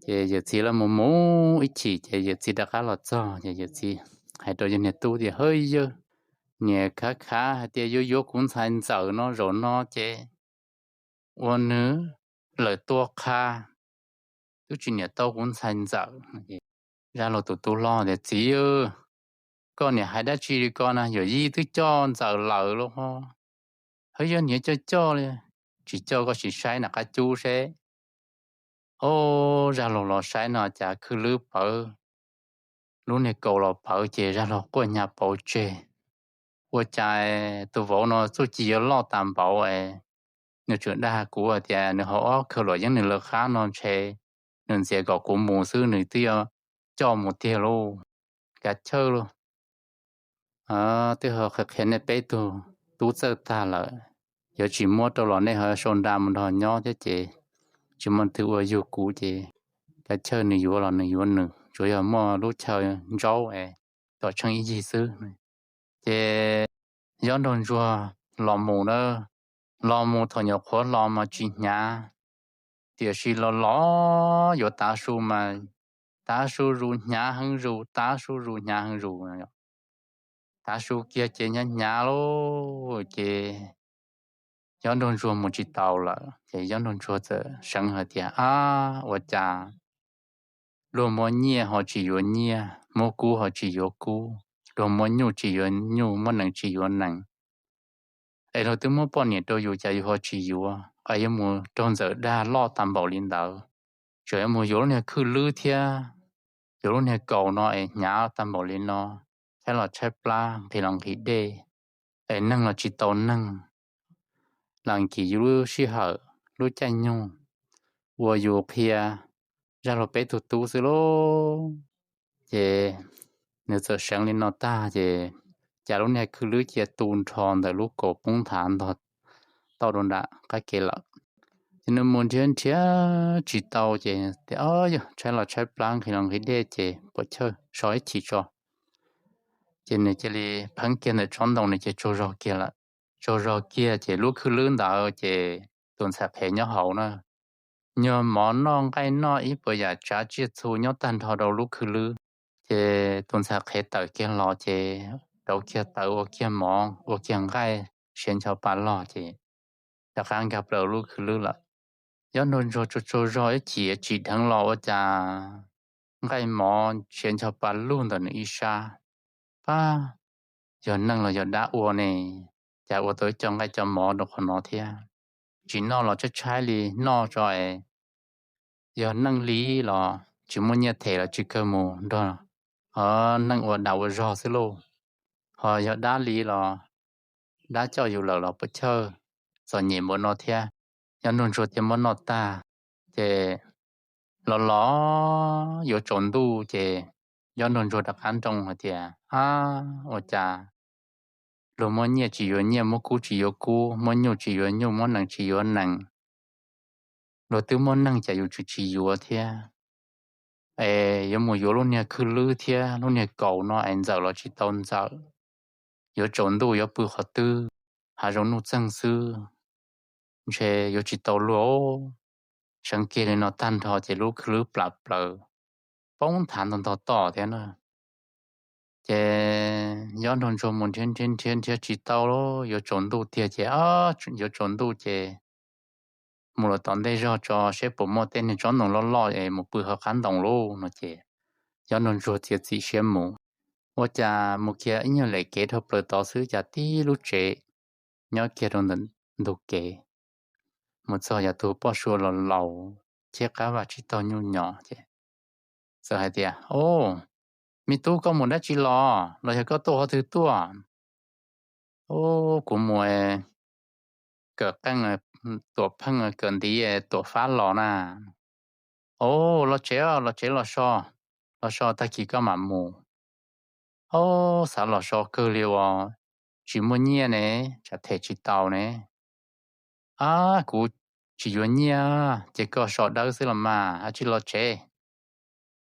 Ces yawm txiv lawv mus mus ib chim ces yawm txiv rov qab los txog ces yawm txiv hais rau yawg niag tub tias, Hawb yawg, niam khav khav hais tias yuav yuav kuv ntxhais ntxawm no zaum no ces ua nws lawm tua qha, twb tsis niam tau kuv ntxhais ntxawm. Zaj Laug tus tub hlob tias, Txiv, koj niam hais dab tsi li ko na, yawm yij twb coj ntxawm lawm lauj ho. Hawb yawg, niam coj coj li, tsis coj koj sim saib nram qab cub seb. Ob, Zaj Laug los saib no cas khwj lwb pawv, lub niag kaus los pawv ces Zaj Laug quaj hnyav pauv tseg. Ua cas tus vauv no txuj ci yuav loj tas npaum es nws tseem dag kuv hais tias nws haus ob khawv luam yeeb nws lawv qab no ntshe nws ntxias kom kuv mus xwb nws twb yuav coj mus tiag lauj. Kav chawj lauj, twb ho qhia qhia nej peb tug tub txawj tag lawm, yuav tsis muab rau los nej ho sau nra mus nrog nyob thiab ces tsis muaj twg ua yug kuv ces kav chawj, nws yuav los nws yuav nws, tsuas yog muaj lub chaw ntsaub es tom tsheej ib yig xwb. Ces Yob Nraug Ntsuag los mus na, los mus thaum nyuam qhuav los mas tsis hnyav, tiam sis los los yuav tav su mas tav su zus hnyav heev zus, tav su zus hnyav heev zus. Tav su kiag ces hnyav hnyav lauj, ces Yob Nraug Ntsuag mus tsis tau lawm ces Yob Nraug Ntsuag txawm seev hais tias, Ab, ua cas luag muab nyiaj ho tsis yuav nyiaj, muab kub ho tsis yuav kub, luag muab nyuj tsis yuav nyuj, muab nees tsis yuav nees, es luag twb muab poj niam rau yus cas yus ho tsis yuav, es yuav mus raug ntxawm dag loj tag npaum li ntawd, tseem yuav mus yuav lub niag khwj lwb thiab, yuav lub niag kaus no es hnyav tag npaum li no, tshaib los tshaib plab, nqhis los nqhis dej, es neeg los tsis tau neeg. Las kis yus lub sij hawm lub caij nyoog uas yus qhia Zaj Laug peb tug tub xwb lauj. Ces nws txawm seev li no tag ces cas lub niag khwj lwb cia tu nrho ntawm lub kaus poob nthav ntog tauj rau nram qab kev lawm. Ces nws mus nrhiav nrhiav tsis tau ces tias, Yog tshaib los tshaib plab, nqhis los nqhis dej ces puas chawj so ib chim tso. Ces nws cia li pheeb kiag ntawm tsob ntoo, nws cia li tsaug zog kiag lawm. Tsaug zog kiag ces lub khwj lwb ntawd ces tus ntxhais qhev nyob hauv na, nyuag mov noj nqaij noj ib puas yam tsav tsiaj txhu nyob tag nrho rau lub khwj lwb. Ces tus ntxhais qhev tawm kiag los ces rauv kiag tawv ua kiag mov ua kiag nqaij siav ncho pa log ces rov qab nkag plaws lub khwj lwb lawm. Yob Nraug Ntsuag tsaug tsaug zog ib chim tsim dheev los ua cas nqaij mov siav ncho pa lug ntawm nws ib sab. Pab, yog neeg los yog dab ua ne, cas ua tau ib co nqaij co mov rau qhov no thiab? Tsis noj los tshaib tshaib li, noj tso es yog neeg li los tsis muaj nyiaj them los tsis kawg mus nrog neeg ua dag ua zog xwb lauj. Ho yog dab li los dab coj yus lawm los puas chawj, txom nyem npaum no thiab. Yob Nraug Ntsuag thiaj muab noj tag ces los los yuav tsaus ntuj ces Yob Nraug Ntsuag rov qab nroo hais tias, Ab, ua cas luag muab nyiaj tsis yuav nyiaj, muab kub tsis yuav kub, muab nyuj tsis yuav nyuj, muab nees tsis yuav nees, luag twb muab neeg cas yus tsis tsis yuav thiab? Es yuav mus yuav lub niag khwj lwb thiab lub niag kaus no es ntxawm los tsis tau ntxawm, yuav tsaus ntuj yuav pw qhov twg? Hav zoov nuj txeeg xwb, ntshe yuav tsis tau luag. Seev kiag li no tag nrho ces lub khwj lwb plam plaws poob nthav ntog ntog tom thiab na. Ces Yob Nraug Ntsuag mus nrhiav nrhiav nrhiav nrhiav tsis tau, yuav tsaus ntuj tiag ces, yuav tsaus ntuj ces mus los tom ntej zog tso seb puas muaj tej niag tsob ntoo loj loj es mus pw hauv qab ntoo lauj no ces Yob Nraug Ntsuag txiav txim siab mus. Ua cas mus kiag ib nyuag lem kev dhau plaws tod xwb cas tib lub tsev nyob kiag rau ntawm ntug kev. Mus txog yog tus poj sua laus laus cheb qab vaj tsib taug nyuj nyos ces txawm hais tias, Au, me tub, koj mus dab tsi los, los yog koj tuaj qhov twg tuaj? Au, kuv mus kawm qeej, tuam pheej kawm ntiv tuam fab los na. Au, los tsev, los tsev los so, los so tag kis koj mam mus. Au, xav los so kawg li uas tsis muaj nyiaj ne, tsam them tsis tau ne. Ab, kuv tsis yuav nyiaj ces koj so dawb xwb los mas, ab, tsis los tsev.